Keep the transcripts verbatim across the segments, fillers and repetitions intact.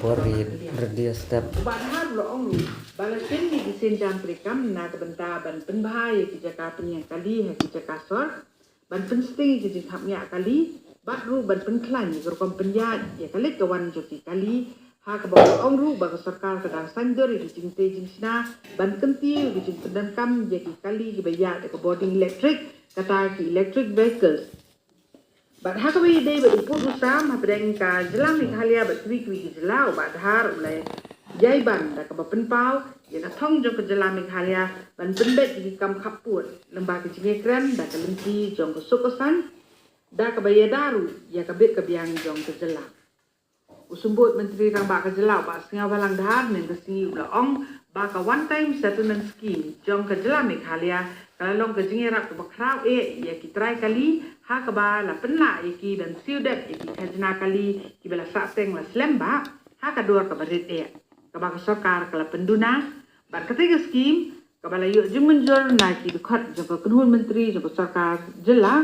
Por ri rdia step. Bah Dhar la ong ruh ba la shim ïa ki sienjam treikam na ka bynta ban pynbha ïa ki jaka pynïeng kali ha ki jaka sor, ban pynsting ïa ki jingkhapngiah kali, bad ruh ban pynkhlaiñ ïa ka rukom pynïaid ïa ka leit ka wan jong ki kali, ha kaba la ong ruh ba ka sorkar ka dang saiñdur ïa ki jingtei jingshna ban kyntiew ïa ki jingpyndonkam ïa ki kali kiba ïaid da ka bording elektrik, kata ki electric vehicles. Bad ha kaba ïadei bad u pud u sam hapdeng ka jylla Meghalaya bad kiwei kiwei ki jylla, u Bah Dhar u la ïai ban da kaba pynpaw ïa ka thong jong ka jylla Meghalaya ban pynbeit ïa ki kam khappud lyngba ki jingïakren da ka lynti jong ka suk ka saiñ, da kaba ïada ruh ïa ka bit ka biang jong ka jylla. U Symbud Myntri Rangbah ka jylla u Bah Sniawbhalang Dhar mynta ka sngi u la ong ba ka One Time Settlement Scheme jong ka jylla Meghalaya ka la long ka jingïarap kaba khraw eh ïa ki trai kali, ha kaba la pynlah ïa ki ban siew dep ïa ki khajna kali kiba la sahteng la slem bah ha ka dor kaba rit eh, kaba ka sorkar ka la pynduna. Bad katei ka skim kaba la ïoh jingmynjur na ki dkhot jong ka kynhun myntri jong ka sorkar jylla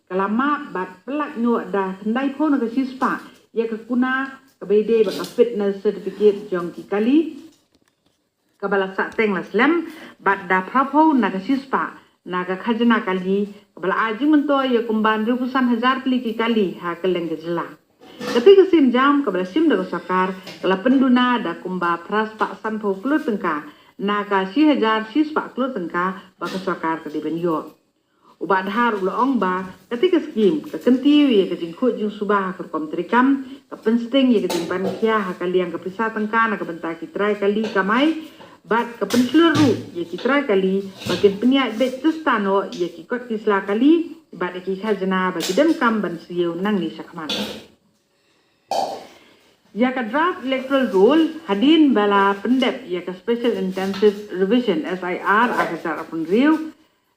ka la map bad pyllait noh da khyndai phew na ka shispah ïa ka kuna kaba ïadei bad ka fitness certificate jong ki kali kaba la sahteng la slem, bad da phra phew na ka shispah na ka khajna kali kaba la ai jingmyntoi ïa kumba hynriew phew san hajar tylli ki kali ha kylleng ka jylla. Katei ka sienjam kaba la shim da ka sorkar ka la pynduna da kumba phra spah san phew klur tyngka na ka shi hajar shi spah klur tyngka ba ka sorkar ka dei ban ïoh. U Bah Dhar u la ong ba katei ka skim ka kyntiew ïa ka jingkhuid jingsuba ha ka rukom treikam, ka pynsting ïa ka jingpang khia ha ka liang ka pisa tyngka na ka bynta ki trai kali kamai, bad ka pynshlur ruh ïa ki trai kali ba kin pynïaid beit tista noh ïa ki kot ki sla kali bad ïa ki khajna ba ki donkam ban siew nangne shakhmat. Ïa ka draft electoral roll hadien ba la pyndep ïa ka Special Intensive Revision, S I R, ar hajar arphew hynriew,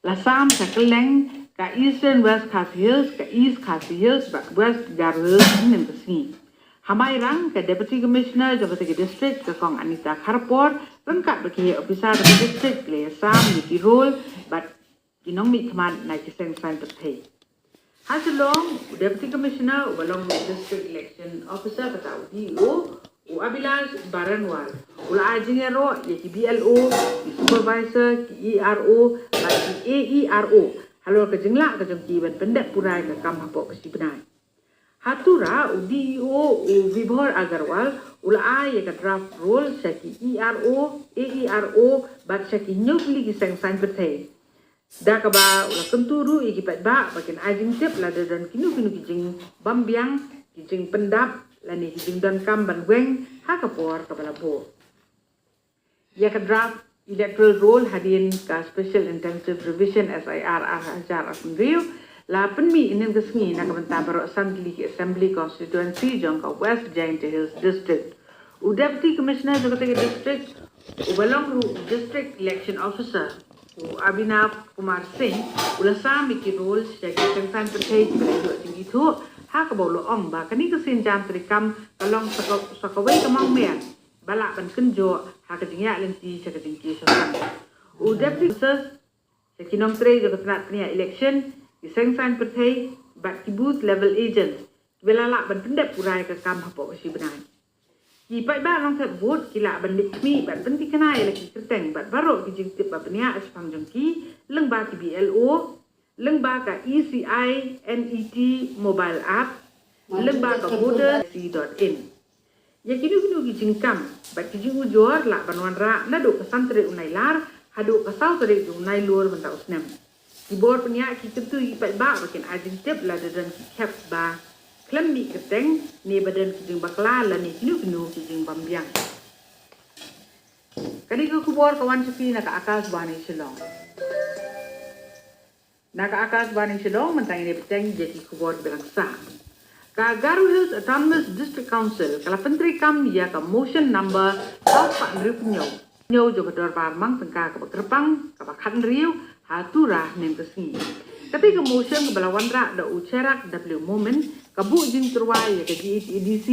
la sam sha kylleng ka Eastern West Khasi Hills, ka East Khasi Hills bad West Garo Hills mynne ka sngi. Ha Mairang, ka Deputy Commissioner jong katei ka district, ka Kong Anita Kharpor, ryngkat bad ki heh ophisar ka district, la ïasam ïa ki roll bad ki nongmihkhmat na ki seng saiñ pyrthei. Ha Shillong, u Deputy Commissioner uba long ruh District Election Officer kata u D E O, u Abhilash Baranwal, u la ai jingïaroh ïa ki B L O, ki Supervisor, ki E R O bad ki A E R O halor ka jinglah ka jong ki ban pyndep pura ïa ka kam hapoh ka shi bnai. Ha Tura, u D E O u Vibhor Agarwal u la ai ïa ka draft roll sha ki E R O, A E R O bad sha ki hynñiew tylli ki seng saiñ pyrthei. Da kaba u la kyntu ruh ïa ki paidbah ba kin ai jingtip lada don kino kino ki jingbymbiang, ki jingpyndap lane ki jingdonkam ban weng ha ka por kaba la buh. Ïa ka draft electoral roll hadien ka Special Intensive Revision, S I R, ar hajar arphew hynriew la pynmih mynne ka sngi na ka bynta baroh san tylli ki Assembly Constituency jong ka West Jaintia Hills District. U Deputy Commissioner jong katei ka district uba long ruh District Election Officer, u Abhinav Kumar Singh, u la sam ïa ki roll sha ki seng saiñ pyrthei kiba la ïoh jingithuh, ha kaba u la ong ba kane ka sienjam treikam ka long sa ka, sa kawei ka mawmer ba lah ban kynjoh ha ka jingïaid lynti sha ka jingkiew sha sang. U Deputy Commissioner sha ki nongtrei jong ka tnat pynïaid election, ki seng saiñ pyrthei bad ki booth level agent kiba la lah ban pyndep pura ïa ka kam hapoh ka shi bnai. Ki paidbah nongthep vote ki lah ban leit khmih bad pynthikna ïa la ki kyrteng bad baroh ki jingtip ba bniah shaphang jong ki lyngba ki B L O, lyngba ka E C I N E T mobile app, lyngba ka voter C dot in. Ïa kino kino ki jingkam bad ki jingujor lah ban wanrah naduh ka san tarik u Nailar haduh ka saw tarik u Nailur mynta u snem. Ki bor pynïaid ki kyntu ïa ki paidbah ba kin ai jingtip lada don ki khep ba khlem mih kyrteng ne ba don ki jingbakla lane kino kino ki jingbymbiang. Kane ka khubor ka wan sha phi na ka Akashvani Shillong. Na ka Akashvani Shillong mynta ngin ïa bteng ïa ki khubor kiba dang sah. Ka Garo Hills Autonomous District Council ka la pyntreikam ïa ka motion number saw spah hynriew phew hynñiew jong ka dorbar mang tyngka kaba kyrpang kaba khathynriew ha Tura mynne ka sngi. Katei ka motion kaba la wanrah da u Cherak W Momin ka buh jingtyrwa ïa ka G H A D C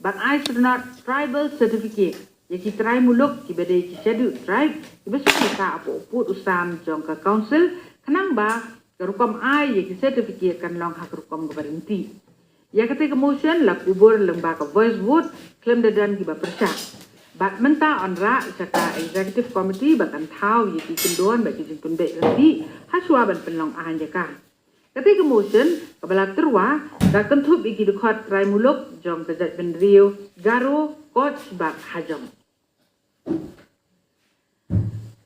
ban ai syrnod tribal certificate ïa ki trai muluk kiba dei ki Scheduled Tribe kiba sngewbha hapoh u pud u sam jong ka Council, khnang ba ka rukom ai ïa ki certificate kan long ha ka rukom kaba ryntih. Ïa katei ka motion la kubur lyngba ka voice vote khlem da don kiba pyrshah. Bad mynta yn rah sha ka executive committee ba kan thaw ïa ki kyndon bad ki jingpynbeit ryntih ha shuwa ban pynlong aiñ ïa ka. Katei ka motion kaba la tyrwa ka kynthup ïa ki dkhot trai muluk jong ka jaitbynriew Garo, Koch bad Hajong.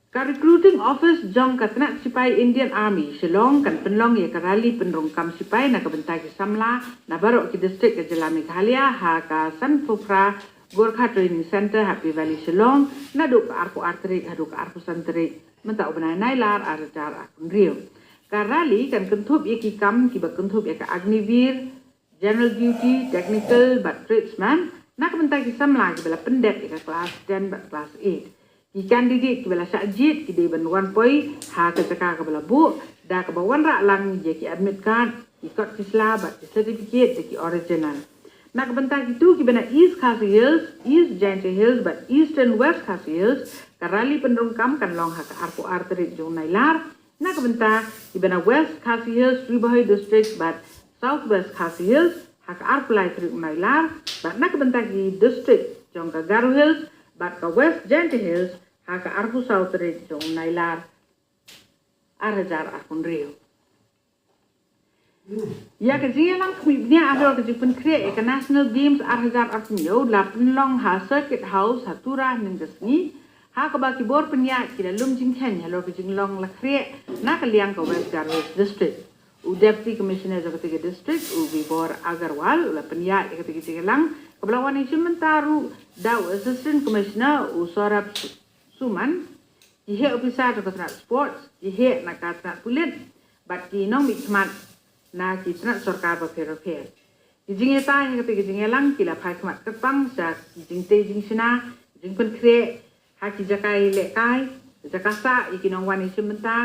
Ka recruiting office jong ka tnat sipai Indian Army Shillong kan pynlong ïa ka rally pynrung kam sipai na ka bynta ki samla na baroh ki district ka jylla Meghalaya ha ka Sanphuphra Gorkha Training Centre, Happy Valley, Shillong, naduh ka arphew ar tarik haduh ka arphew san tarik mynta u bnai Nailar arhajar arphew hynriew. Ka rally kan kynthup ïa ki kam kiba kynthup ïa ka Agniveer, General Duty, Technical bad Tradesman na ka bynta ki samla kiba la pyndep ïa ka klas ten bad klas eight. Ki candidate kiba la shah jied ki dei ban wan poi ha ka jaka kaba la buh da kaba wanrah lang ïa ki admit card, ki kot ki sla bad ki certificate da ki original. Na ka bynta kito kiba na East Khasi Hills, East Jaintia Hills bad Eastern West Khasi Hills, ka rally pynrung kam kan long ha ka arphew ar tarik jong u Nailar. Na ka bynta kiba na West Khasi Hills, Ri Bhoi District bad South West Khasi Hills ha ka arphew lai tarik u Nailar, bad na ka bynta ki district jong ka Garo Hills bad ka West Jaintia Hills ha ka arphew saw tarik jong u Nailar arhajar arphew hynriew. Ïa ka jingïalang khmih bniah halor ka jingpynkhreh ïa ka National Games arhajar arphew hynñiew la pynlong ha Circuit House ha Tura hynnin ka sngi, ha kaba ki bor pynïaid ki la lum jingkheiñ halor ka jinglong la khreh na ka liang ka West Garo Hills District. U Deputy Commissioner jong katei ka district, u Vibhor Agarwal, u la pynïaid ïa katei ka jingïalang kaba la wan ïashim bynta ruh da u Assistant Commissioner, u Saurabh Su-, Suman, ki heh ophisar jong ka tnat sports, ki heh na ka tnat pulit bad ki nongmihkhmat na ki tnat sorkar bapher bapher. Ki jingïatai ha katei ka jingïalang ki la phai khmat kyrpang sha ki jingtei jingshna, jingpynkhreh ha ki jaka ïalehkai, jaka sah ïa ki nongwan ïashim bynta,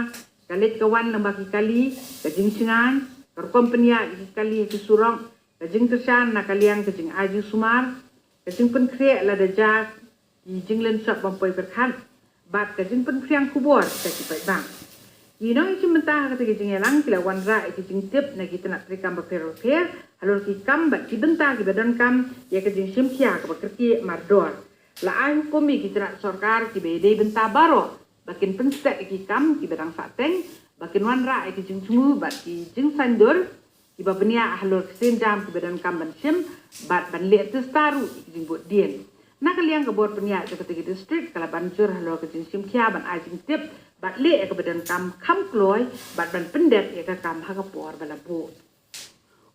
ka leit ka wan lyngba ki kali, ka jingshngaiñ, ka rukom pynïaid ïa ki kali ha ki surok, ka jingkyrshan na ka liang ka jingai jingsumar, ka jingpynkhreh lada jia ki jinglynshop bym poi pyrkhat bad ka jingpynphriang khubor sha ki paidbah. Ki nongïashim bynta ha katei ka jingïalang ki la wanrah ïa ki jingtip na ki tnat treikam bapher bapher halor ki kam bad ki bynta kiba donkam ïa ka jingshim khia kaba kyrkieh mardor. La ai hukum ïa ki tnat sorkar kiba ïadei bynta baroh ba kin pynstet ïa ki kam kiba dang sah teng, ba kin wanrah ïa ki jingthmu bad ki jingsaiñdur kiba bniah halor ki sienjam kiba donkam ban shim bad ban leh tista ruh ïa ki jingbuddien. Na ka liang ka bor pynïaid jong katei ka district ka la ban jur halor ka jingshim khia ban ai jingtip bad leh ïa kaba donkam kham kloi bad ban pyndep ïa ka kam ha ka por ba la buh.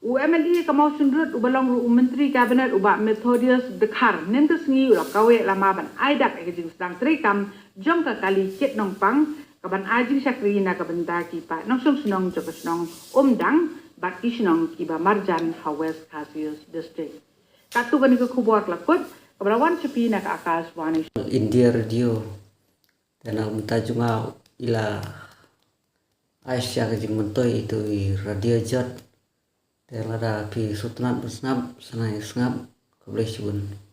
U MLA ka Mawshynrut uba long ruh u Myntri Cabinet u Bah Methodius Dkhar hynnin ka sngi u la kaweh lama ban ai dak ïa ka jingsdang treikam jong ka kali Kit Nongpang kaban ai jingshakri na ka bynta ki paid nongshong shnong jong ka shnong Umdang bad ki shnong kiba marjan ha West Khasi Hills District. Katto kane ka khubor ka la kut kaba la wan sha phi na ka Akashvani India Radio. Te na ka bynta jong nga i la ai sha ka jingmyntoi ito i Radio Jot. Te lada phi sngewtynnat ban sngap, sa nang sngap. Khublei shibun.